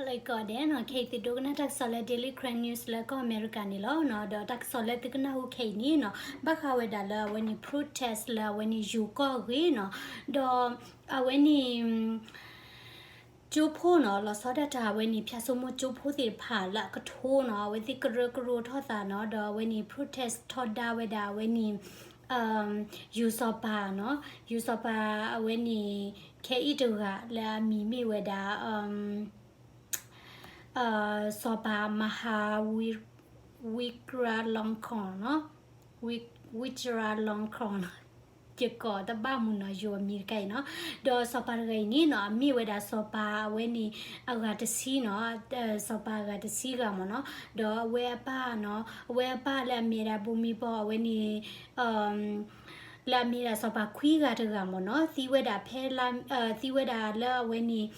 Hello ကိးဂၤဒဲးနီၤ, ခဲအံၤသုဒိကနၣ်တၢ်ကစီၣ်လၢ Daily Karen News လၢကီၢ်အမဲရကၤန့ၣ်လီၤနီၤ. ဒီးတၢ်ကစီၣ်လၢသုကနၢ်ဟူခဲအံၤန့ၣ်နီၤ, ဘၣ်ဃးဝဲဒၣ်လၢအဝဲန့ၣ် protest လၢအဝဲန့ၣ်ယိၤကီၢ်အဂ့ၢ်နီၤ. ဒီးအဝဲန့ၣ် ကၠိဖိနီၤ, လီၤဆီဒၣ်တၢ်အဝဲန့ၣ် ဖၠၣ်စိမိၢ်ကၠိဖိသ့ၣ်တဖၣ်လၢအကထိနီၤ, အဝဲသ့ၣ်ကရၢကရိထီၣ်သးနီၤ, ဒီးအဝဲန့ၣ် protest ထီဒါဝဲဒ�်အဝဲန့ၣ် ယိၤစီၤပၤနီၤ, ယိၤစီၤပၤအဝဲန့ၣ် ခဲအံၤတဂၤလၢအမံၤမ့ၢ်ဝဲဒၣ် စီၤပၤ Maha Vajiralongkorn နီၤ, Vajiralongkorn နီၤ, ယကိးတဘၣ်မုာ်နီၤ ယိၤအမံၤတခါအံၤနီၤ. ဒီးစီၤပၤတဂၤအံၤန့ၣ်နီၤ, အမ့ၢ်ဝဲဒၣ်စီၤပၤအဝဲန့ၣ် အဂၤတဆံနီၤ, စီၤပၤအဂၤတဆံဂၤမ့ၢ်နီၤ. ဒီးအဝဲအပၢ်နီၤ, အဝဲအပၢ်လၢအမ့ၢ်ဒၣ်ဘိမ့ၢ်ဘီအဝဲန့ၣ် လၢအမ့ၢ်ဒၣ်စီၤပၤခွံဂၤတဂၤမ့ၢ်နီၤ, သံဝဲဒၣ်ဖဲလါ, သံဝဲဒၣ်လၢအဝဲန့ၣ်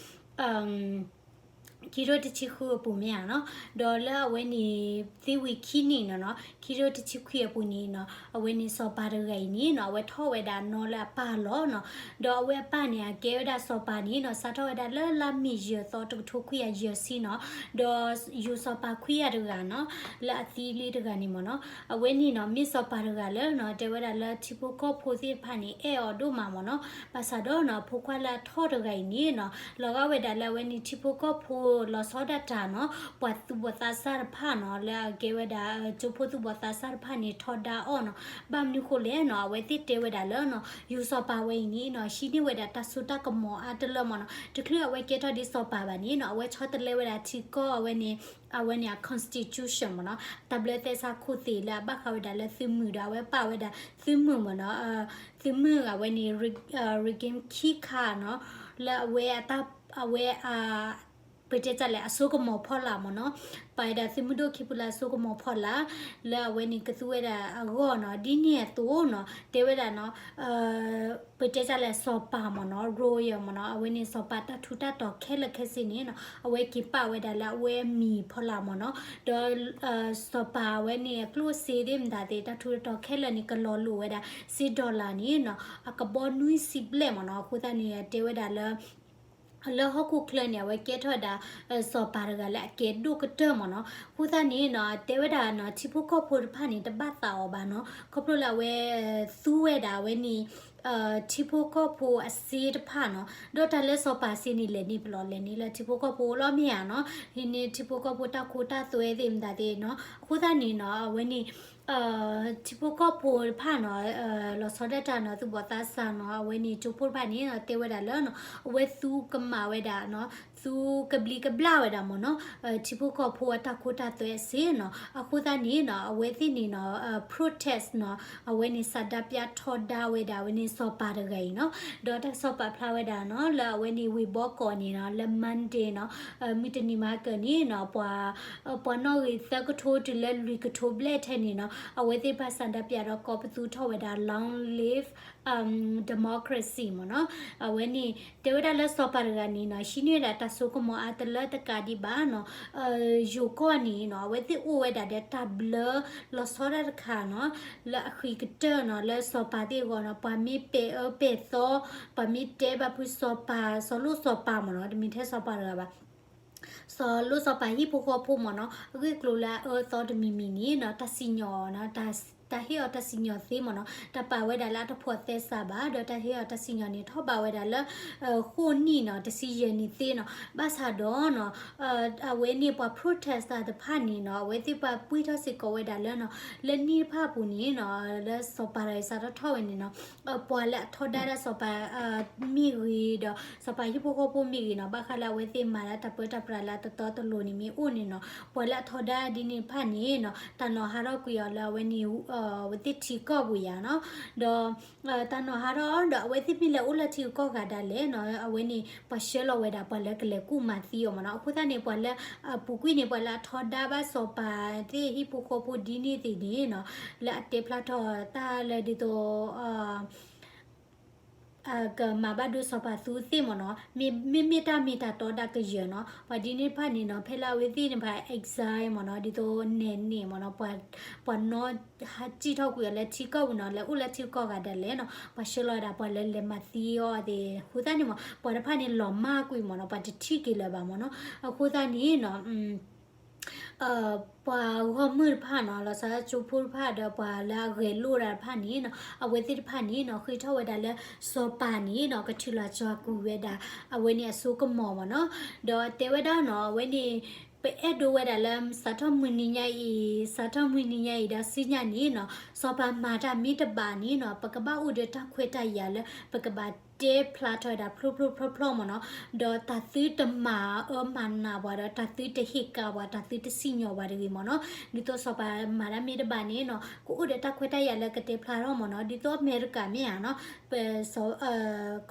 ခံထိတဆံဃုအပူၤမ့ၢ်ဧါနီၤ. ဒီးလၢအဝဲန့ၣ် သံဝံၤခံနံၣ်နီၤနီၤ, ခံထိတဆံခွံအပူၤန့ၣ်နီၤ, အဝဲန့ၣ်စီၤပၤတဂၤအံၤန့ၣ်နီၤ, အဝဲထီၣ်ဝဲဒၣ်နီၢ်လၢအပၢ်အလီၢ်နီၤ. ဒီးအဝဲအပၢ်န့ၣ် အကဲဝဲဒၣ်စီၤပၤန့ၣ်နီၤ, စးထီၣ်ဝဲဒၣ်လၢလါမ့ၤယဲၢ်သီတကထိခွံကယၤယဲၢ်ဆံနီၤ. ဒီးယိၤစီၤပၤခွံဂၤတဂၤနီၤ, လၢအသံလံတဂၤန့ၣ်မ့ၢ်နီၤ, အဝဲန့ၣ်နီၤ မ့ၢ်စီၤပၤတဂၤလၢနီၤ, တဲဝဲဒၣ်လၢထံဖိကီၢ်ဖိသ့ၣ်တဖၣ်န့ၣ် အဲၣ်အီၤဒိၣ်မးမ့ၢ်နီၤ. ဘၣ်ဆၣ်ဒီးနီၤ အဖိခွါလၢအထီၣ်တဂၤအံၤန့ၣ်နီၤ, လီၤဂာ်ဝဲဒၣ်လၢအဝဲန့ၣ်ထံဖိကီၢ်ဖိလီၤဆီဒၣ်တၢ်နီၤ, ပှၤသူၣ်ဘီၣ်သးစၢ်တဖၣ်နီၤ, လၢအကဲဝဲဒၣ် ကၠိဖိသူၣ်ဘီၣ်သးစၢ်တဖၣ်န့ၣ် ထီဒါအီၤနီၤ. ဘၣ်မနုၤဃိလဲၣ်နီၤ, အဝဲသ့ၣ်တဲဝဲဒၣ်လၢနီၤ, ယိၤစီၤပၤဝဲအံၤန့ၣ်နီၤ, ဟံးန့ၢ်ဝဲဒၣ်တၢ်စိတၢ်ကမီၤအါတလၢမ့ၢ်နီၤ. တချုးအဝဲကဲထီၣ်ဒ်စီၤပၤဘၣ်န့ၣ်နီၤ, အဝဲဆီတလဲဝဲဒၣ်ထံကီၢ်အဝဲန့ၣ် အဝဲန့ၣ်အ constitution မ့ၢ်နီၤ, တၢ်ဘျၢသဲစးခိၣ်သ့ၣ်လၢအဘၣ်ဃးဝဲဒၣ်လၢသုးမုၢ်ဒီး အဝဲပာ်ဝဲဒၣ်သုးမုၢ်မ့ၢ်နီၤ, သုးမုၢ်အဝဲန့ၣ် regime ခံခါနီၤ, လၢအဝဲအတၢ် အဝဲအ ပတဲတၢ်လဲၣ် အစိကမီၤဖီလာ်မ့ၢ်နီၤ, ပာ်ဝဲဒၣ်သုးမုၢ်ဒိၣ်ခံဖုလၢအစိကမီၤဖီလာ်, လၢအဝဲန့ၣ်ကသူဝဲဒၣ်အဂီၢ်နီၤ, ဒ်န့ၣ်အသိးနီၤ, တဲဝဲဒၣ်နီၤ ပတဲတၢ်လဲၣ် စီၤပၤမ့ၢ်နီၤ, royal မ့ၢ်နီၤ, အဝဲန့ၣ်စီၤပၤတၢ်ထူးတၢ်တီၤခဲလၢာ်ခဲဆ့န့ၣ်နီၤ, အဝဲက့ၤပာ်ဝဲဒၣ်လၢအဝဲအမံၤဖီလာ်မ့ၢ်နီၤ, ဒီး စီၤပၤအဝဲန့ၣ်အကျိၣ်စ့သ့ၣ်မတၤသ့ၣ် တၢ်ထူးတၢ်တီၤခဲလၢာ်န့ၣ် ကလီၤလိာ်ဝဲဒၣ် စ့ dollar န့ၣ်နီၤ, အကဘီနွံဆံဘျဲၣ်မ့ၢ်နီၤ, အဃိသတးန့ၣ် တဲဝဲဒၣ်လၢ လၢဟီၣ်ခိၣ်ချၢန့ၣ် အဝဲကဲထီၣ်ဝဲဒၣ် စီၤပၤတဂၤလၢအကဲဒိၣ်ကတၢၢ်မ့ၢ်နီၤ. အဃိသတးန့ၣ်နီၤ တဲဝဲဒၣ်နီၤ ထံဖိကီၢ်ဖိတဖၣ်န့ၣ် တဘၣ်သးအီၤဘၣ်နီၤ. ခီဖျိလၢအဝဲ သူဝဲဒၣ်အဝဲန့ၣ် ထံဖိကီၢ်ဖိအစ့တဖၣ်နီၤ. ဒီးတၢ်လၢစီၤပၤစ့န့ၣ် လဲၤန့ၢ်ပလီၢ် လဲၤန့ၢ်လၢထံဖိကီၢ်ဖိလီၤမ့ၢ်ဧါနီၤ. ဟံးန့ၢ်ထံဖိကီၢ်ဖိတၢ်ခိတၢ်သွဲသ့ၣ်မတၤသ့ၣ်နီၤ. အဃိသတးန့ၣ်နီၤ အဝဲန့ၣ် ထံဖိကီၢ်ဖိတဖၣ်နီၤ လီၤဆီဒၣ်တၢ်နီၤ သူၣ်ဘီၣ်သးစၢ်နီၤ အဝဲန့ၣ် ကၠိဖိတဖၣ်န့ၣ်နီၤ တဲဝဲဒၣ်လၢနီၤ အဝဲသူကမၣ်ဝဲဒၣ်နီၤ သူကဘျံးကဘျၣ်ဝဲဒၣ်မ့ၢ်နီၤ ထံဖိကီၢ်ဖိအတၢ်ခိတၢ်သွဲအစ့နီၤ. အဃိသတးန့ၣ်နီၤ အဝဲသ့ၣ်န့ၣ်နီၤ protest နီၤ အဝဲန့ၣ် ဆန္ဒပြ ထီဒါဝဲဒၣ် အဝဲန့ၣ်စီၤပၤတဂၤအံၤနီၤ. ဒီးတၢ်ကစီၣ်ပာ်ဖျါဝဲဒၣ်နီၤ လၢအဝဲန့ၣ် ဝ့ၢ်ဘီကီးန့ၣ်နီၤ လၢ Monday နီၤ မုၢ်တနံၤမဟါကၢန့ၣ်နီၤ ပှၤ ပှၤနီၣ်ဂံၢ်သၢကထိတုၤလၢလွံၢ်ကထိဘျဲၣ်ထဲန့ၣ်နီၤ အဝဲသ့ၣ်တဖၣ်ဆန္ဒပြဒီးကိးပသူထီၣ်ဝဲဒၣ် Long live democracy မ့ၢ်နီၤ. အဝဲန့ၣ် တဲဝဲဒၣ်လၢစီၤပၤတဂၤန့ၣ်နီၤ ဟံးန့ၢ်ဝဲဒၣ်တၢ်စိကမီၤအါတလၢတကးဒံးဘၣ်နီၤ. ယိၤကီၢ်န့ၣ်နီၤ အဝဲသ့ၣ်အိၣ်ဝဲဒၣ်ဒီးတၢ်ဘျၢလီၤဆီဒၣ်တခါနီၤ လၢအဃံးကတၢၢ်နီၤ လၢစီၤပၤသ့ၣ်အဂီၢ်နီၤ ပှၤမ့ၢ်ပဲာ်အၢပဲာ်သီ ပှၤမ့ၢ်တဲဘၣ်ဖုစီၤပၤ စီၤလိၣ်စီၤပၤမ့ၢ်နီၤ တမ့ၢ်ထဲစီၤပၤတဂၤဘၣ် စီၤလိၣ်စီၤပၤဟံၣ်ဖိဃီဖိမ့ၢ်နီၤ အဂ့ၢ်အကျိၤလၢအအၢအသီတမံၤမံၤန့ၣ်နီၤ တၢ်စံၣ်ညီၣ်နီၤ တၢ်ဟ့ၣ်အီၤတၢ်စံၣ်ညီၣ်သ့မ့ၢ်နီၤ တၢ်ပာ်ဝဲဒၣ်လၢအတဖိးသဲစးဘၣ် ဒီးတၢ်ဟ့ၣ်အီၤတၢ်စံၣ်ညီၣ်န့ၣ် ထီၣ်ဘးဝဲဒၣ်လၢ ဃိးနံၣ်နီၤ တဆံယဲၢ်နံၣ်သ့နီၤ ဘၣ်ဆၣ်ဒီးနီၤ အဝဲန့ၣ်ပှၤ protest တဖၣ်န့ၣ်နီၤ အဝဲသ့ၣ်ပှၤပှံၢ်ထီၣ်စ့ၢ်ကီးဝဲဒၣ်လၢနီၤ လၢနံၣ်တဖၣ်အပူၤန့ၣ်နီၤ လၢစီၤပၤတဂၤအံၤစးထီၣ်ထီၣ်ဝဲန့ၣ်နီၤ ပှၤလၢအထီဒါဒၣ်စီၤပၤ မ့ၢ်ဂ့ၤဒီး စီၤပၤဟံၣ်ဖိဃီဖိမ့ၢ်ဂ့ၤနီၤ ဘၣ်ဃးလၢအဝဲသ့ၣ်မၤလၢတၢ်ပၢတၢ်ပြးလၢအတတီတလိၤန့ၣ်မ့ၢ်အိၣ်န့ၣ်နီၤ ပှၤလၢအထီဒါဒ်န့ၣ်တဖၣ်န့ၣ်နီၤ တၢ်နီၤဟးထီၣ်ကွံာ်အီၤလၢအဝဲန့ၣ် အဝဲသ့ၣ်ထံကီၢ်ပူၤယါနီၤ ဒီး တၢ်နီၤဟးထီၣ်ဒီး အဝဲသ့ၣ်မ့ၢ်လဲၤအိၣ်လၢထံဂုၤကီၢ်ဂၤဒၣ်လဲာ်နီၤ အဝဲန့ၣ် ပှၤဆှၢလီၤဝဲဒၣ် ပှၤလၢကလဲၤကူၣ်မၤသံအီၤမ့ၢ်နီၤ အဃိသတးန့ၣ် ပှၤလၢ အပူၤကွံာ်န့ၣ် ပှၤလၢအထီဒါဘၣ်စီၤပၤသ့ၣ်ဟံၣ်ဖိဃီဖိဒ်န့ၣ်သ့ၣ်န့ၣ်နီၤ လၢအတဲဖျါထီၣ်တၢ်လၢဒ်သိး ကမၤဘၣ်ဒိစီၤပၤသူသ့ၣ်မ့ၢ်နီၤ, မ့မ့ၢ်တၢ်မ့ၢ်တၢ်တီတၢ်ကယၢၤနီၤ, ပှၤဒ်န့ၣ်တဖၣ်န့ၣ်နီၤ ဖဲလၢအဝဲသ့ၣ်န့ၣ် ပှၤ exile မ့ၢ်နီၤ, ဒ်သိးနဲၣ်န့ၣ်မ့ၢ်နီၤ, ပှၤနီၣ်ဟးစံၣ်ထီၣ်ကွံာ်အီၤလၢထံကီၢ်ပူၤနီၤ, လဲၤအိၣ်လၢထံကီၢ်ဂၤဒဲးလဲၣ်နီၤ, ပှၤဆှၢလီၤဝဲဒၣ်ပှၤလၢလဲၤမၤသံအီၤသ့ၣ်, အဃိသတးန့ၣ်မ့ၢ် ပှၤတဖၣ်န့ၣ်လီၤမၢ်ကွံာ်မ့ၢ်နီၤ, ပှၤတထံၣ်က့ၤလၢၤဘၣ်မ့ၢ်နီၤ, အဃိသတးန့ၣ်နီၤ ပှၤဂီၢ်မုၢ်တဖၣ်နီၤ, လီၤဆီဒၣ်ကၠိဖိတဖၣ်ဒီးပှၤလၢအဂဲၤလိာ်တၢ်တဖၣ်န့ၣ်နီၤ, အဝဲသ့ၣ်တဖၣ်န့ၣ်နီၤ ဃ့ထီၣ်ဝဲဒၣ်လၢစီၤပၤန့ၣ်နီၤ ကထုးလီၤစှၤကွံာ်ဝဲဒၣ် အဝဲန့ၣ်အစိကမီၤမ့ၢ်နီၤ, ဒီးတဲဝဲဒၣ်နီၤ အဝဲန့ၣ် ပအဲၣ်ဒိးဝဲဒၣ်လၢ စးထီၣ်မုၢ်နံၤညါအံၤ, စးထီၣ်မုၢ်နံၤညါအံၤဒီးဆူညါန့ၣ်နီၤ, စီၤပၤမၤတၢ်မ့ၢ်တဘၣ်န့ၣ်နီၤ, ပကဘၣ်အိၣ်ဒီးတၢ်ခွဲးတၢ်ယာ်လၢ ပကဘၣ်တဲဖျါထီၣ်ဝဲဒၣ်ဖျိဖျိဖျီဖျီမ့ၢ်နီၤ, ဒီးတၢ်သုတမၤအၢမၤနးပှၤဒီး တၢ်သုတဟ့ၣ်ကၤပှၤ တၢ်သုတစံၣ်ညီၣ်ပှၤတဂ့ၤမ့ၢ်နီၤ, ဒ်သိးစီၤပၤမၤတၢ်မ့ၢ်တဘၣ်န့ၣ်နီၤ ကအိၣ်ဒီးတၢ်ခွဲးတၢ်ယာ်လၢကတဲဖျါထီၣ်မ့ၢ်နီၤ, ဒ်သိးအမဲရကၤမ့ၢ်ဧါနီၤ, ပ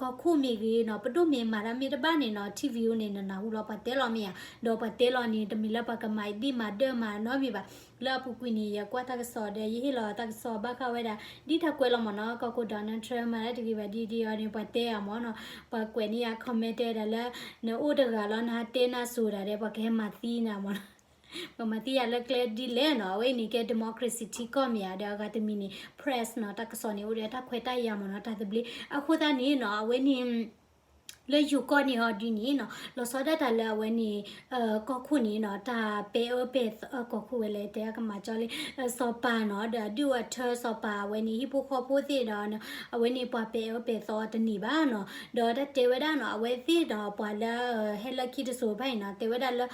ကီၢ်ခိၣ်မ့ၢ်ဂ့ၤနီၤ, ပဒိၣ်မ့ၢ်မၤတၢ်မ့ၢ်တဘၣ်န့ၣ်နီၤ, ထံၣ်ဝံၤအိၣ်န့ၣ် နနၢ်ဟူလီၤပှၤတဲလီၤမ့ၢ်ဧါ, ဒီးပှၤတဲလီၤန့ၣ် တမ့ၢ်လၢပှၤကမၤဒံၣ်မၤဒၢၣ်မၤနီတမံၤဘၣ်, လၢအပူၤကွံာ်န့ၣ် ယကွၢ်တၢ်ကစီၣ်ဒီး ယဟ့ၣ်လီၤတၢ်ကစီၣ်ဘၣ်ဃးဝဲဒၣ် ဒ်တၢ်ကွဲးလီၤမ့ၢ်နီၤ, ကီၢ်ခိၣ် Donald Trump မၤတၢ်တဂ့ၤဘၣ်ဒ်ဒ်အီၤန့ၣ် ပှၤတဲဧါမ့ၢ်နီၤ, ပှၤကွဲးန့ၢ်ယၤ comment တဲဒၣ်လၢ နအိၣ်တဂၤလီၤ နဟးတဲနၢ်စိၤတၢ်ဒီး ပှၤကဟဲမၤသံနၤမ့ၢ်နီၤ, ပှၤမၤသံယၤလၢကျဲဒ်လဲၣ်နီၤ, အဝဲအံၤန့ၣ်ကဲ democracy ထံကီၢ်မ့ၢ်ဧါ, ဒီးအဂၤတမံၤန့ၣ် press နီၤ, တၢ်ကစီၣ်န့ၣ် အိၣ်ဒီးတၢ်ခွဲးတၢ်ယာ်မ့ၢ်နီၤ, တၢ်သဘျ့, အဃိသတးန့ၣ်နီၤ အဝဲန့ၣ် လၢယိၤကီၢ်န့ၣ်ဟီဒ်န့ၣ်နီၤ, လီၤဆီဒၣ်တၢ်လၢအဝဲန့ၣ် ကီၢ်ခိၣ်န့ၣ်နီၤ, တၢ်ပဲာ်အၢပဲာ်သီ ကီၢ်ခိၣ်ဝဲလဲၣ် တဲကမၤကၠီလံ, စီၤပၤနီၤ, ဒီးအဒုၣ်အထၢစီၤပၤ အဝဲန့ၣ် ဟံၣ်ဖိဃီဖိသ့ၣ်ဒီး အဝဲန့ၣ်ပှၤပဲာ်အၢပဲာ်သီတန့ၢ်ဘၣ်နီၤ, ဒီးတၢ်တဲဝဲဒၣ်နီၤ, အဝဲသ့ၣ်ဒီးပှၤလၢ ဟဲလၢခံတစိၤတဖၣ်အံၤနီၤ, တဲဝဲဒၣ်လၢ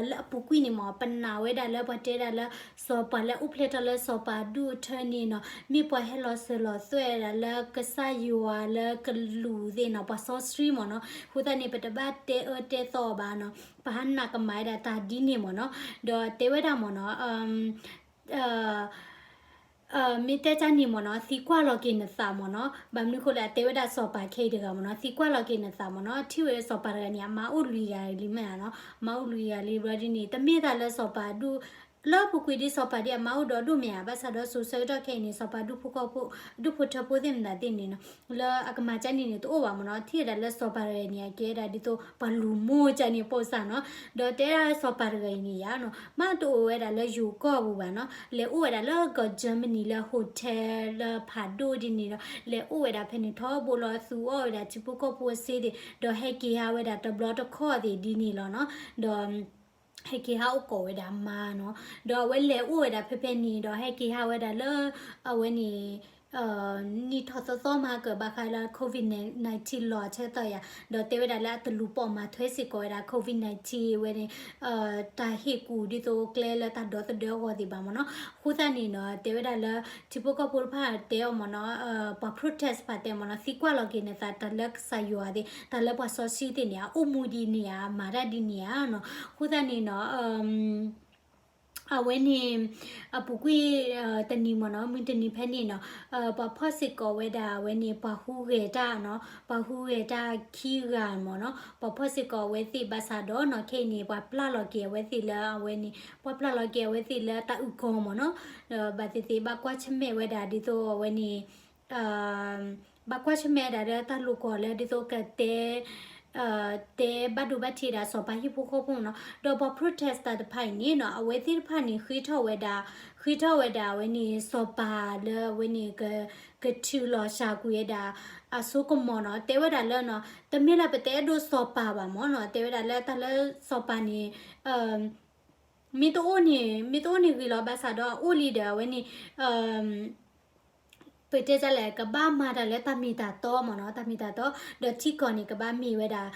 လၢအပူၤကွံာ်န့ၣ်မ့ၢ် ပနာ်ဝဲဒၣ်လၢပှၤတဲဒၣ်လၢ စီၤပၤလၢအိၣ်ဖျဲၣ်ထီၣ်လၢစီၤပၤဒူၣ်အထၢန့ၣ်နီၤ, မ့ၢ်ပှၤဟဲလီၤစၢၤလီၤသွဲၣ်ဒၣ်လၢကစၢ်ယွၤလၢကလူးသ့ၣ်နီၤ, ပှၤစီဆှံမ့ၢ်နီၤ, အဃိသတးန့ၣ် ပတဘၣ်တဲအၢတဲသီအီၤဘၣ်နီၤ, ပဟးနာ်ကမၤဝဲဒၣ်တၢ်ဒ်န့ၣ်မ့ၢ်နီၤ, ဒီးတဲဝဲဒၣ်မ့ၢ်နီၤ မ့ၢ်တဲတၢ်န့ၣ်မ့ၢ်နီၤ, သံကွၢ်လီၤက့ၤနသးမ့ၢ်နီၤ, ဘၣ်မနုၤဃိလဲၣ် အတဲဝဲဒၣ်စီၤပၤခဲအံၤတဂၤမ့ၢ်နီၤ, သံကွၢ်လီၤက့ၤနသးမ့ၢ်နီၤ, ထံၣ်ဝဲစီၤပၤတဂၤန့ၣ် အမါအိၣ်လွံၢ်ဂၤလံမ့ၢ်ဧါနီၤ, မါအိၣ်လွံၢ်ဂၤလံဘျီဒ်န့ၣ် တမ့ၢ်တၢ်လၢစီၤပၤဒူၣ် လၢအပူၤကွံာ်ဒ်စီၤပၤဒ်အမါအိၣ်ဒီးဒိၣ်မ့ၢ်ဧါ, ဘၣ်ဆၣ်ဒီးစိၤဆၢကတီၢ်ခဲအံၤန့ၣ် စီၤပၤဒူၣ်ဖိကီၢ်ဖိ ဒူၣ်ဖိထၢဖိသ့ၣ်မတၤသ့ၣ်န့ၣ်နီၤ, လၢအကမၤကၢ်န့ၣ်န့ၣ် တအိၣ်ဘၣ်မ့ၢ်နီၤ, ထံၣ်ဝဲဒၣ်လၢစီၤပၤတဂၤအံၤန့ၣ် အကဲဒၣ်ဒ်သိးပှၤလူၤမိၢ်ကၢ်န့ၣ်ပိာ်စၢ်နီၤ, ဒီးတဲဒၣ်လၢစီၤပၤတဂၤအံၤန့ၣ်ယါနီၤ, မ့ၢ်တအိၣ်ဝဲဒၣ်လၢယိၤကီၢ်ပူၤဘၣ်နီၤ, လဲၤအိၣ်ဝဲဒၣ်လၢကီၢ် Germany လၢ hotel လၢဖးဒိၣ်ဒ်န့ၣ်ဒီး လဲၤအိၣ်ဝဲဒၣ်ဖဲန့ၣ်ထီဘိလီၤ သူအီၣ်ဝဲဒၣ်ထံဖိကီၢ်ဖိအစ့သ့ၣ် ဒီးဟဲက့ၤဟးဝဲဒၣ်တဘျီတခီၣ်သ့ၣ်ဒ်န့ၣ်လီၤနီၤ, ဒီး ဟဲက့ၤဟးအိၣ်ကိးဝဲဒၣ်မါနီၤ, ဒီးအဝဲလဲၤအိၣ်ဝဲဒၣ်ဖဲဖဲန့ၣ် ဒီးဟဲက့ၤဟးဝဲဒၣ်လၢ အဝဲန့ၣ် နံၣ်ထီၣ်သီသီမးကဘၣ်ဃးလၢ COVID nineteen လီၤဆၢကတီၢ်ယါ, ဒီးတဲဝဲဒၣ်လၢအတလူၤပိာ်မၤထွဲစ့ၢ်ကီးဝဲဒၣ် COVID nineteen ဝဲန့ၣ် တၢ်ဟ့ၣ်ကူၣ်ဒ်သိးကျဲလၢတၢ်ဒီသဒၢအဂီၢ်သ့ၣ်ဘၣ်မ့ၢ်နီၤ, အဃိသတးန့ၣ်နီၤ တဲဝဲဒၣ်လၢ ထံဖိကီၢ်ဖိတဖၣ်တဲအီၤမ့ၢ်နီၤ, ပှၤ protest တဖၣ်တဲမ့ၢ်နီၤ, သံကွၢ်လီၤက့ၤနသး တၢ်လၢကစၢ်ယွၤသ့ၣ် တၢ်လၢပှၤစီဆှံသ့ၣ်န့ၣ် အအိၣ်မူဒ်န့ၣ်ဧါ, မၤတၢ်ဒ်န့ၣ်ဧါနီၤ, အဃိသတးန့ၣ်နီၤ အဝဲန့ၣ် အပူၤကွံာ် တနံၤမ့ၢ်နီၤ, မုၢ်တနံၤဖဲန့ၣ်နီၤ, ပှၤဖီၣ်စ့ၢ်ကီးဝဲဒၣ် အဝဲန့ၣ် ပှၤဟူးဂဲၤတၢ်နီၤ, ပှၤဟူးဂဲၤတၢ်ခံဂၤမ့ၢ်နီၤ, ပှၤဖီၣ်စ့ၢ်ကီးအဝဲသ့ၣ်ဘၣ်ဆၣ်ဒီးနီၤ, ခဲအံၤန့ၣ် ပှၤပျၢ်လီၤက့ၤအဝဲသ့ၣ်လၢအဝဲန့ၣ်, ပှၤပျၢ်လီၤက့ၤအဝဲသ့ၣ်လၢတၢ်အုၣ်ကီၤမ့ၢ်နီၤ, ဒီးဘၣ်သ့ၣ်သ့ၣ်ဘၣ်ကွၢ်ဆၢၣ်မဲာ်ဝဲဒၣ်ဒ်သိးအဝဲန့ၣ် ဘၣ်ကွၢ်ဆၢၣ်မဲာ်ဒၣ်လၢတၢ်လိာ်ကွီၢ်လၢဒ်သိးကတဲ တဲဘၣ်ဒိဘၣ်ထံးဒၣ်စီၤပၤဟံၣ်ဖိဃီဖိနီၤ, ဒီးပှၤ protest တဖၣ်အံၤန့ၣ်နီၤ, အဝဲသ့ၣ်တဖၣ်န့ၣ် ဃ့ထီၣ်ဝဲဒၣ်, ဃ့ထီၣ်ဝဲဒၣ်အဝဲန့ၣ် စီၤပၤလၢအဝဲန့ၣ် ကထုးလီၤစှၤကွံာ်ဝဲဒၣ် အစိကမီၤနီၤ, တဲဝဲဒၣ်လၢနီၤ, တမ့ၢ်လၢပတအဲၣ်ဒိးစီၤပၤဘၣ်မ့ၢ်နီၤ, တဲဝဲဒၣ်လၢတၢ်လၢစီၤပၤန့ၣ် မ့ၢ်တအိၣ်န့ၣ်, မ့ၢ်တအိၣ်န့ၣ်ဂ့ၤလီၤ, ဘၣ်ဆၣ်ဒီးအအိၣ်လံဒီးအဝဲန့ၣ် ပတဲဒ်လဲၣ် ကဘၣ်မၤတၢ်လၢတၢ်မ့ၢ်တၢ်တီမ့ၢ်နီၤ, တၢ်မ့ၢ်တၢ်တီ, ဒီးထံကီၢ်န့ၣ် ကဘၣ်မ့ၢ်ဝဲဒၣ်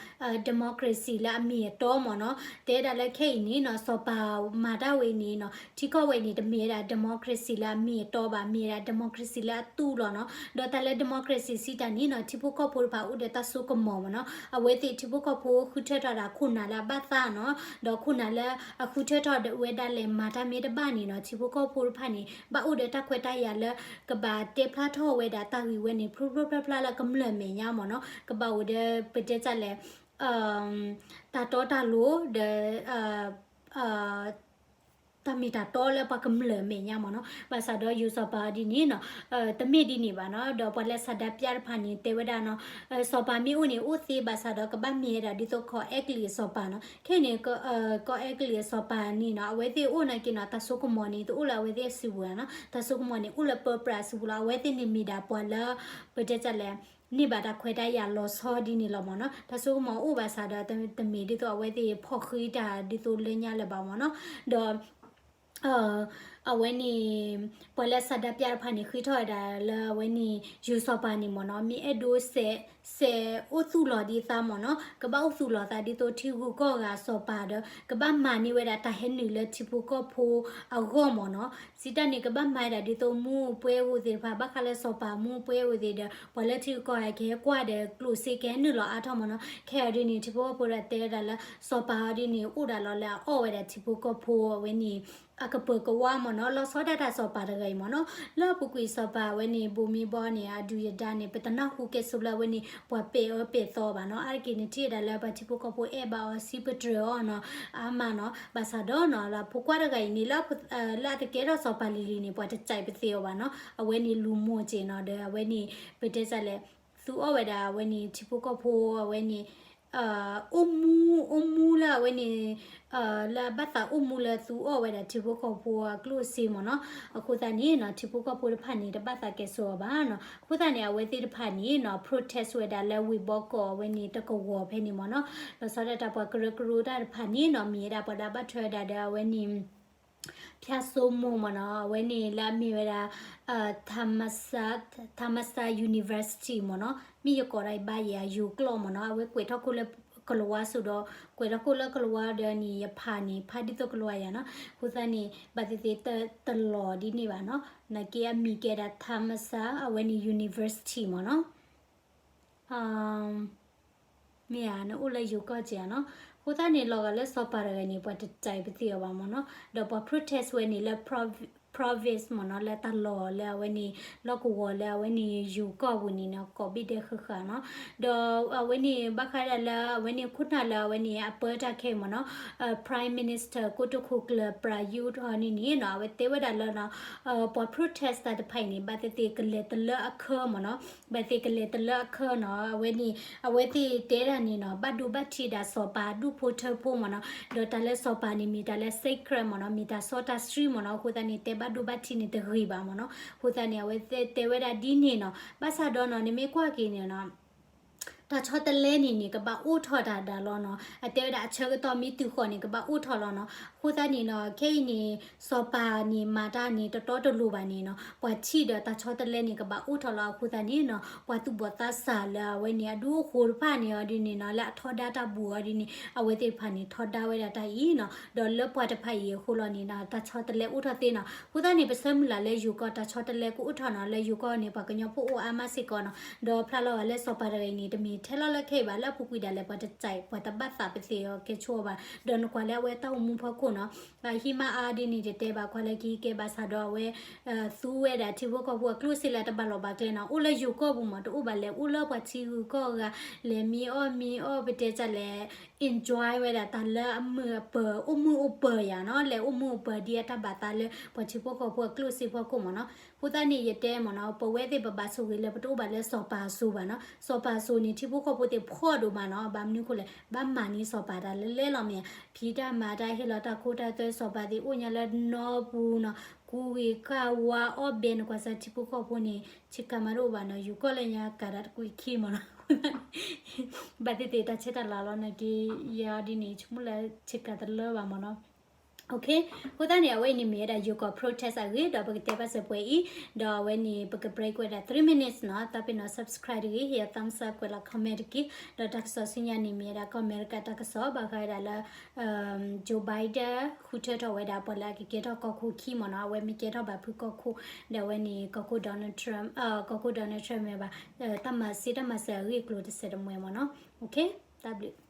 democracy လၢအမ့ၢ်အတီမ့ၢ်နီၤ, တဲဒၣ်လၢခဲအံၤန့ၣ်နီၤ, စီၤပၤမၤတၢ်ဝဲအံၤန့ၣ်နီၤ, ထံကီၢ်ဝဲအံၤန့ၣ် တမ့ၢ်ဝဲဒၣ် democracy လၢအမ့ၢ်အတီဘၣ်, မ့ၢ်ဝဲဒၣ် democracy လၢအတူၢ်လီၤနီၤ, ဒီးတၢ်လၢ democracy စံးတၢ်န့ၣ်နီၤ, ထံဖိကီၢ်ဖိတဖၣ်အိၣ်ဒီးတၢ်စိကမီၤမ့ၢ်နီၤ, အဝဲသ့ၣ်ထံဖိကီၢ်ဖိဃုထၢထီၣ်ဒၣ်ခိၣ်နၢ်လၢအဘၣ်သးနီၤ, ဒီးခိၣ်နၢ်လၢအဃုထၢထီၣ်ဝဲဒၣ်လဲာ်မၤတၢ်မ့ၢ်တဘၣ်န့ၣ်နီၤ, ထံဖိကီၢ်ဖိတဖၣ်န့ၣ် ဘၣ်အိၣ်ဒီးတၢ်ခွဲးတၢ်ယာ်လၢ ကဘၣ်တဲဖျါထီၣ်ဝဲဒၣ်တၢ်ဂ့ၢ်ဝဲန့ၣ် ဖျိဖျိဖျါဖျါလၢကမျၢၢ်မဲာ်ညါမ့ၢ်နီၤ, ကဘၣ်အိၣ်ဒီးပတဲတၢ်လဲၣ် တၢ်တီတၢ်လိၤ ဒီး တၢ်မ့ၢ်တၢ်တီလၢပှၤကမျၢၢ်အမဲာ်ညါမ့ၢ်နီၤ. ဘၣ်ဆၣ်ဒီးယိၤစီၤပၤဒ်န့ၣ်နီၤ တမ့ၢ်ဒ်န့ၣ်ဘၣ်နီၤ. ဒီးပှၤလၢဆန္ဒပြတဖၣ်န့ၣ် တဲဝဲဒၣ်နီၤ စီၤပၤမ့ၢ်အိၣ်န့ၣ်အိၣ်သ့ ဘၣ်ဆၣ်ဒီးကဘၣ်မ့ၢ်ဝဲဒၣ်ဒ်သိးကီၢ်အဲကလံးအစီၤပၤနီၤ. ခဲအံၤန့ၣ် ကီၢ်အဲကလံးအစီၤပၤန့ၣ်နီၤ အဝဲသ့ၣ်အိၣ်နာ်က့နီၤ တၢ်စိကမီၤန့ၣ် တအိၣ်လၢအဝဲသ့ၣ်အစုပူၤနီၤ. တၢ်စိကမီၤန့ၣ် အိၣ်လၢပၢပြးအစုပူၤလီၤ. အဝဲသ့ၣ်န့ၣ်မ့ၢ်ဒၣ်ပှၤလၢ ပတဲတၢ်လဲၣ် န့ၢ်ဘၣ်တၢ်ခွဲးတၢ်ယာ်လီၤဆီဒ်န့ၣ်လီၤမ့ၢ်နီၤ. တၢ်စိကမီၤအိၣ်ဘၣ်ဆၣ်ဒီး တမ့ၢ်ဒ်သိးအဝဲသ့ၣ်ဖီၣ်ဃံတၢ်ဒ်သိးလၢညါလၢၤဘၣ်မ့ၢ်နီၤ. ဒီး အဝဲန့ၣ် ပှၤလၢဆန္ဒပြတဖၣ်န့ၣ် ဃ့ထီၣ်ဝဲဒၣ်လၢအဝဲန့ၣ် ယိၤစီၤပၤန့ၣ်မ့ၢ်နီၤ မ့ၢ်အဲၣ်ဒိးစဲး စဲးအိၣ်သူၣ်လီၤဒ်သးမ့ၢ်နီၤ. ကဘၣ်အိၣ်သူၣ်လီၤသးဒ်သိးထံဂုၤကီၢ်ဂၤစီၤပၤဒီး ကဘၣ်မၤန့ၢ်ဝဲဒၣ်တၢ်ဟဲနုာ်လၢထံဖိကီၢ်ဖိအဂီၢ်မ့ၢ်နီၤ. စံးတၢ်န့ၣ် ကဘၣ်မၤဝဲဒၣ်ဒ်သိးမူးပွဲဧိၤသ့ၣ်တဖၣ် ဘၣ်ဃးလၢစီၤပၤမူးပွဲဧိၤသ့ၣ်ဒီး ပှၤလၢထံဂုၤကီၢ်ဂၤကဟဲကွၢ်ဒီးကျိၣ်စ့ကဟဲနုာ်လီၤအါထီၣ်မ့ၢ်နီၤ. ခဲအံၤဒ်န့ၣ် ထံဖိကီၢ်ဖိဒီးတဲဝဲဒၣ်လၢ စီၤပၤအီၤဒ်န့ၣ် အိၣ်ဒၣ်လီၤလၢအအီၣ်ဝဲဒၣ်ထံဖိကီၢ်ဖိအဝဲန့ၣ် အကပၢၤကဝါမ့ၢ်နီၤ. လီၤဆီဒၣ်တၢ်စီၤပၤတဂၤအံၤမ့ၢ်နီၤ. လၢအပူၤကွံာ်စီၤပၤအဝဲန့ၣ် ဘိးမံဘီန့ၣ် အဒုၣ်အဒါန့ၣ် ပတနၢ်ဟူကဲဆိးလၢအဝဲန့ၣ် ပှၤပဲာ်အၢပဲာ်သီဘၣ်နီၤ. အါတက့ၢ်န့ၣ် ထံၣ်ဝဲဒၣ်လၢပှၤထံဖိကီၢ်ဖိအဲၣ်ဘၣ်အီၤ စံးပတြၢၤအီၤနီၤ အါမးနီၤ. ဘၣ်ဆၣ်ဒီးနီၤ လၢဖိခွါတဂၤအံၤန့ၣ် လၢ လၢအတကဲထီၣ်စီၤပၤလံၤလံၤန့ၣ် ပှၤတစဲးပသ့အီၤဘၣ်နီၤ. အဝဲန့ၣ်လူၤမိၢ်စ့ၢ်နီၤ ဒီးအဝဲန့ၣ် ပတဲတၢ်လဲၣ် သူအီၣ်ဝဲဒၣ်အဝဲန့ၣ် ထံဖိကီၢ်ဖိအဝဲန့ၣ် အိၣ်မူ အိၣ်မူလၢအဝဲန့ၣ် လၢအဘၣ်သးအိၣ်မူလၢသူအီၣ်ဝဲဒၣ်ထံဖိကီၢ်ဖိအကျိၣ်စ့မ့ၢ်နီၤ. အဃိသတးန့ၣ်နီၤ ထံဖိကီၢ်ဖိတဖၣ်န့ၣ် တဘၣ်သးကဲဆိးအီၤဘၣ်နီၤ. အဃိသတးန့ၣ် အဝဲသ့ၣ်တဖၣ်န့ၣ်နီၤ protest ဝဲဒၣ်လၢဝ့ၢ်ဘီကီးအဝဲန့ၣ် တကဝီၤဖဲန့ၣ်မ့ၢ်နီၤ. လီၤဆီဒၣ်တၢ်ပှၤကရၢကရိတၢ်တဖၣ်န့ၣ်နီၤ မ့ၢ်ဝဲဒၣ်ပှၤလၢအဘၣ်ထွဲဝဲဒၣ်ဒီးအဝဲန့ၣ် ဖၠၣ်စိမိၢ်မ့ၢ်နီၤ အဝဲန့ၣ်လၢအမ့ၢ်ဝဲဒၣ် Thammasat Thammasat University မ့ၢ်နီၤ မ့ၢ်ယကိးဒၣ်ယဘၣ်ယၤယိၤကျိာ်မ့ၢ်နီၤ အဝဲကွဲးထီၣ်ခိၣ်လၢကလၤဝါစိဒီး ကွဲးထီၣ်ခိၣ်လၢကလၤဝါဒီးန့ၣ် ယဖးန့ၣ် ဖးဒ်သိးကလၤဝါယၤနီၤ အဃိသတးန့ၣ် ဘၣ်သ့ၣ်သ့ၣ်တလီၤဒ်န့ၣ်ဘၣ်နီၤ နာ်က့အမံၤကဲဒၣ် Thammasat အဝဲန့ၣ် University မ့ၢ်နီၤ မ့ၢ်ဧါ နအိၣ်လၢယိၤကီၢ်က့ၤဧါနီၤ အဃိသတးန့ၣ် လီၤဂာ်လၢစီၤပၤတဂၤန့ၣ် ပှၤတစဲးပသ့အီၤဘၣ်မ့ၢ်နီၤ ဒီးပှၤ protest ဝဲန့ၣ်လၢ province မ့ၢ်နီၤ လၢတၢ်လီၢ်လၢအဝဲန့ၣ် လီၢ်ကဝီၤလၢအဝဲန့ၣ် ယိၤကီၢ်ပူၤန့ၣ်နီၤ ကိးဘ့ၣ်ဒဲးဃၣ်ဃၣ်နီၤ ဒီးအဝဲန့ၣ် ဘၣ်ဃးဒၣ်လၢအဝဲန့ၣ် ခိၣ်နၢ်လၢအဝဲန့ၣ် အပၢတၢ်ခဲအံၤမ့ၢ်နီၤ Prime Minister ကိတိာ်ခိၣ်ကျၢၢ် Prayut အီၤန့ၣ်န့ၣ်နီၤ အဝဲတဲဝဲဒၣ်လၢနီၤ ပှၤ protest တၢ်တဖၣ်အံၤန့ၣ် ဘၣ်သ့ၣ်သ့ၣ်ကလဲၤတလၢအခၢမ့ၢ်နီၤ ဘၣ်သ့ၣ်ကလဲၤတလၢအခၢနီၤ အဝဲန့ၣ် အဝဲသ့ၣ်တဲဒၣ်န့ၣ်နီၤ ဘၣ်ဒိဘၣ်ထံးဒၣ်စီၤပၤဒူၣ်ဖိထၢဖိမ့ၢ်နီၤ ဒီးတၢ်လၢစီၤပၤန့ၣ် မ့ၢ်တၢ်လၢ secret မ့ၢ်နီၤ မ့ၢ်တၢ်စီတၢ်ဆှံမ့ၢ်နီၤ အဃိသတးန့ၣ် တဲဘၣ်ဒိဘၣ်ထံးန့ၣ်တဂ့ၤဘၣ်မ့ၢ်နီၤ အဃိသတးန့ၣ် အဝဲတဲဝဲဒၣ်ဒ်န့ၣ်နီၤ ဘၣ်ဆၣ်ဒီးနီၤ နမ့ၢ်ကွၢ်က့ၤန့ၣ်နီၤ တၢ်ဆီတလဲန့ၣ်န့ၣ် ကဘၣ်အိၣ်ထီၣ်တၢ်ဒၣ်လီၤနီၤ အတဲဝဲဒၣ်အဆၢကတီၢ်မ့ၢ်တုၤဃီၤန့ၣ် ကဘၣ်အိၣ်ထီၣ်လီၤနီၤ အဃိသတးန့ၣ်နီၤ ခဲအံၤန့ၣ် စီၤပၤန့ၣ် မၤတၢ်န့ၣ် တတီတလိၤဘၣ်န့ၣ်နီၤ ပှၤထံၣ်ဒီးတၢ်ဆီတလဲန့ၣ် ကဘၣ်အိၣ်ထီၣ်လီၤ အဃိသတးန့ၣ်နီၤ ပှၤသူၣ်ဘီၣ်သးစၢ်လၢအဝဲန့ၣ် အဒူအဃိတဖၣ်န့ၣ်အီၤဒ်န့ၣ်နီၤ လၢအထီဒါတၢ်ဘူၣ်အီၤဒ်န့ၣ် အဝဲသ့ၣ်တဖၣ်န့ၣ် ထီဒါဝဲဒၣ်တၢ်အံၤနီၤ ဒီးလၢပှၤတဖၣ်အံၤအဃိလီၤန့ၣ်နီၤ တၢ်ဆီတလဲအိၣ်ထီၣ်သ့နီၤ အဃိသတးန့ၣ် ပဆၢမုၢ်လၢ်လၢယိၤကီၢ် တၢ်ဆီတလဲကအိၣ်ထီၣ်နီၤ လၢယိၤကီၢ်န့ၣ် ပှၤကညီဖိအိၣ်အါမးစ့ၢ်ကီးနီၤ ဒီးဖျါလီၤဂာ်လၢစီၤပၤတဂၤအံၤန့ၣ် တမ့ၢ်ထဲလီၤလၢခဲအံၤဘၣ် လၢအပူၤကွံာ်ဒၣ်လဲာ် ပှၤတစဲး ပှၤတဘၣ်သးပသ့ၣ်အီၤကဲဆိအီၤဘၣ် ဒီးနကွၢ်လၢအဝဲတၢ်အိၣ်မူဖီခိၣ်နီၤ ဟံးမးအါ ဒ်န့ၣ် ယတဲဘၣ်ကွၢ်လၢကဟံးကဲဘၣ်ဆၣ်ဒီးအဝဲ သူဝဲဒၣ်ထံဖိကီၢ်ဖိအကျိၣ်စ့လၢတဘၣ်လီၢ်ဘၣ်ကျဲနီၤ အိၣ်လၢယိၤကီၢ်ပူၤမး တအိၣ်ဘၣ်လဲၤအိၣ်လၢပှၤထံဂုၤကီၢ်ဂၤ လဲၤမံအီၣ်မံအီၣ် ပတဲတၢ်လဲၣ် enjoy ဝဲဒၣ်တၢ်လၢအမုာ်အပၢၤ အိၣ်မုာ်အိၣ်ပၢၤယၤနီၤ လဲၤအိၣ်မုာ်အိၣ်ပၢၤဒ်အတၢ်ဘၣ်သးလၢပှၤထံဖိကီၢ်ဖိအကျိၣ်စ့ဖီခိၣ်မးနီၤ အဃိသတးန့ၣ် ယတဲမးနီၤ ပဝဲသ့ၣ်ပဘၣ်ဆိၣ်ဂ့ၤလၢပတအိၣ်ဘၣ်လၢစီၤပၤအစိၤဘၣ်နီၤ စီၤပၤအစိၤန့ၣ် ထံဖိကီၢ်ဖိသ့ၣ်ဖှီၣ်ဒိၣ်မးနီၤ ဘၣ်မနုၤအဃိလဲၣ် ဘၣ်မၤန့ၢ်စီၤပၤတၢ်လၢလဲၣ်လီၤမ့ၢ် ဖံးတၢ်မၤတၢ် ဟ့ၣ်လီၤတၢ်ခိတၢ်သွဲစီၤပၤသ့ၣ်အိၣ်ညါလၢနီပူၤနီၤ ကူဂ့ၤကၢ်ဝါအီၣ်ဘဲ နကွၢ်စၢ်ထံဖိကီၢ်ဖိန့ၣ် ဆ့ကၤမးတအိၣ်ဘၣ်နီၤ ယိၤကီၢ်လၢညါကၤတၢ်တကွံာ်ခံမးနီၤ ဘၣ်သ့ၣ်သ့ၣ်တၢ်ဆဲးတၢ်လၤလီၤနာ်က့ ယၤဒ်န့ၣ် ဆိကမိၣ်လၢဆ့ကၤတလၢဘၣ်မးနီၤ အဃိသတးန့ၣ် အဝဲအံၤန့ၣ်မ့ၢ်ဝဲဒၣ်ယိၤကီၢ် protest အဂ့ၢ် ဒီးပကတဲဘၣ်စၢၤပှဲၤအံၤ ဒီးအဝဲန့ၣ် ပက break ဝဲဒၣ် three minutes နီၤ သးပ့ၤနီၣ် subscribe တဂ့ၤ ဟ့ၣ်ယၤ thumbs up ကွဲးလီၤ comment တက့ၢ် ဒီးတၢ်ကစီၣ်ဆူညါန့ၣ်မ့ၢ်ဝဲဒၣ်ကီၢ်အမဲရကၤတၢ်ကစီၣ် ဘၣ်ဃးဝဲဒၣ်လၢ Joe Biden ဃုထၢထီၣ်ဝဲဒၣ်ပှၤလၢအကကဲထီၣ်ကီၢ်ခိၣ်ခံမးနီၤ အဝဲမ့ၢ်ကဲထီၣ်ဘၣ်ဖုကီၢ်ခိၣ် ဒီးအဝဲန့ၣ် ကီၢ်ခိၣ် Donald Trump ကီၢ်ခိၣ် Donald Trump မ့ၢ်ဘၣ် တၢ်မၤစ့တၢ်မၤစၢၤအဂ့ၢ်အကျိၤတစဲးတမှဲၤမးနီၤ တၢ်ဘျုး